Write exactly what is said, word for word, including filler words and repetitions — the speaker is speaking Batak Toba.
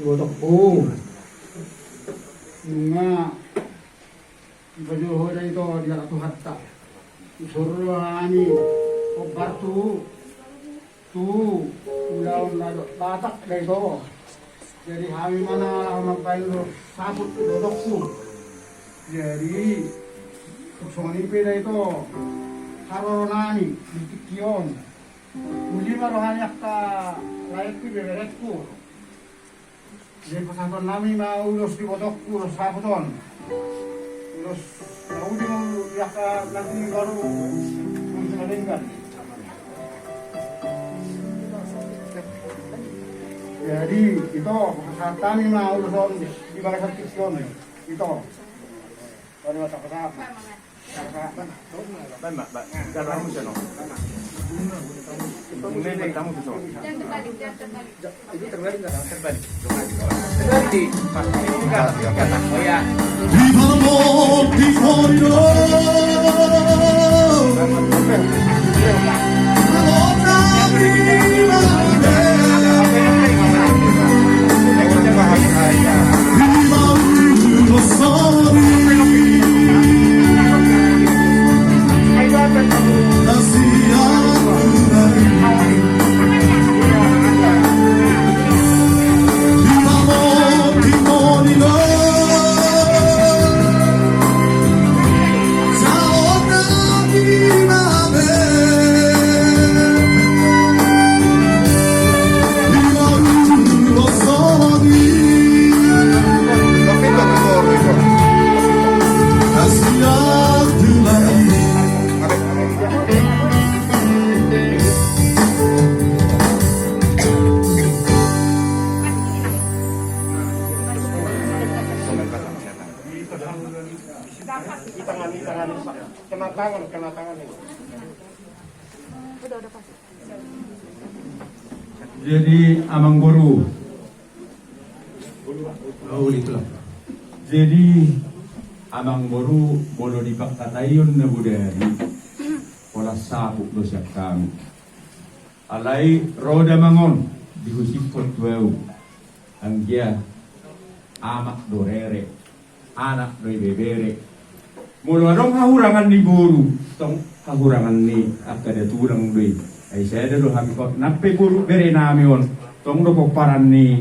Ibotongku, nunga dipajolo ho da ito di halak Tuhanta. Disuru hami hombar tu, tu ulaon na dohot Batak da ito. Jadi hami ma na laho mambahen saput ibotongku. Jadi songon i pe da ito haroro nami di tingki on. Uli ma roha ni angka laengku, beberengku. Jadi pasahaton nami ma ulos di ibotongku, ulos saput on. Ulos na uli ma di angka nanti baru ulos na denggan. Jadi ito pasahat nami ma ulos on di bagasan tingki on. Ito. Kena tangan, kena tangan ini. Jadi amangboru. Oh, itulah. Jadi amangboru, molo dipangkataion na bodari, holan saput do sian hami. Alai ro damang on dihusihon tu ahu. Anggia amak do rere, anak do ibebere. Molo adong hahurangan ni boru, tong hahurangan ni angka datulang do i. Ai sada do hami, nang pe boru bere nami on, tong do pomparan ni